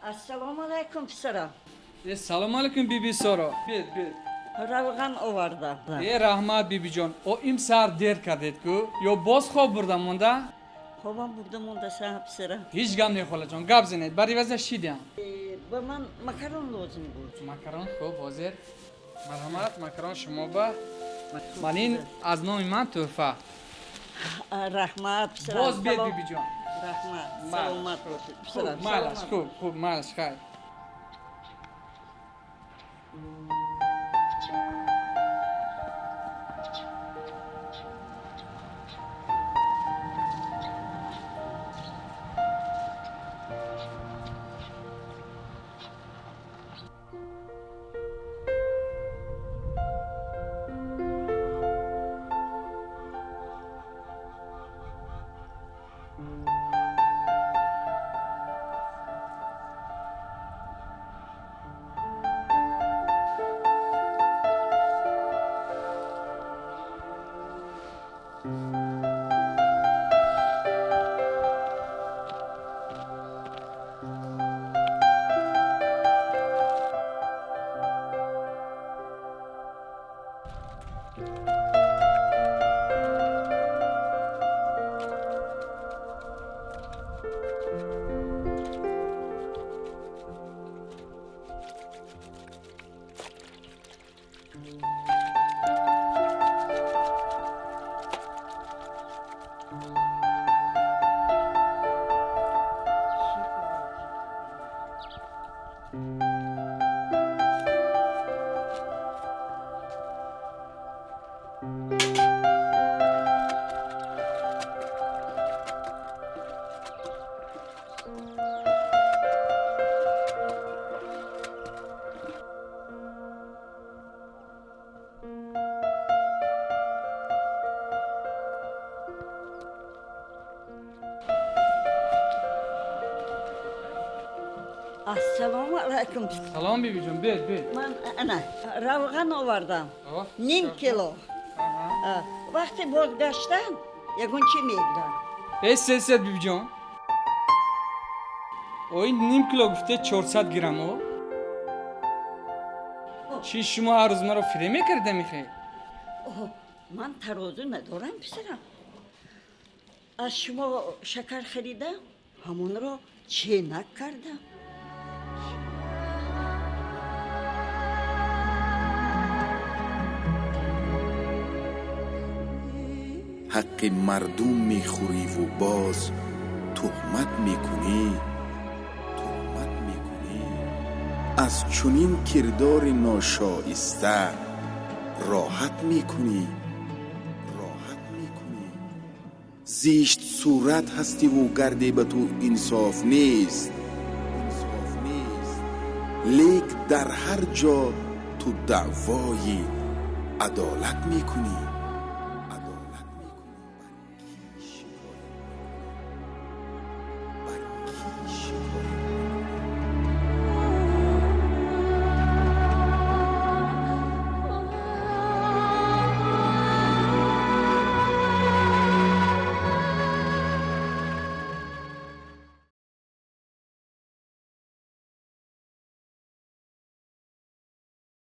Ассалому алайкум, писарам. Салом алайкум, биби Соро. Биед, биед. Равған овардам. Э, раҳмат, бибиҷон. О, им саҳар дер кардед ку, ё боз хоб бурда монда? Хобам бурда монда, писарам. Ҳеҷ гап не, холаҷон, гап занед, бар иваза шидям. Ба ман макарон лозим буд. Макарон, хуб, ҳозир. Марҳамат, макарон шумо ба. Ман ин аз номи ман тӯҳфа. Раҳмат, писарам. Боз биед, бибиҷон. Раҳмат, саломат бошед, писарам. Майлаш, хуб, хуб, майлаш, хайр. Ассалому алайкум. Салом, бибиҷон, биед, биед. Ман ана равған овардам. Ним кило. Вақте бозгаштам, ягон чӣ мегирам. Э, сесед, бибиҷон. О, ин ним кило гуфте, 400 грамм о. Чӣ, шумо ҳар рӯз маро фиреб мекарда мехоҳед? Ман тарозу надорам, писарам. Аз шумо шакар харидам, ҳамонро ченак кардам. Ҳаққи мардум мехӯриву боз туҳмат мекунӣ, туҳмат мекунӣ. Аз чунин кирдори ношоиста роҳат мекунӣ, роҳат мекунӣ. Зишт сурат ҳастиву гарде ба ту инсоф нест, инсоф нест, лек дар ҳар ҷо ту даъвои адолат мекунӣ, адолат мекунӣ. Бар кӣ шикоят мекунӣ? Бар кӣ шикоят?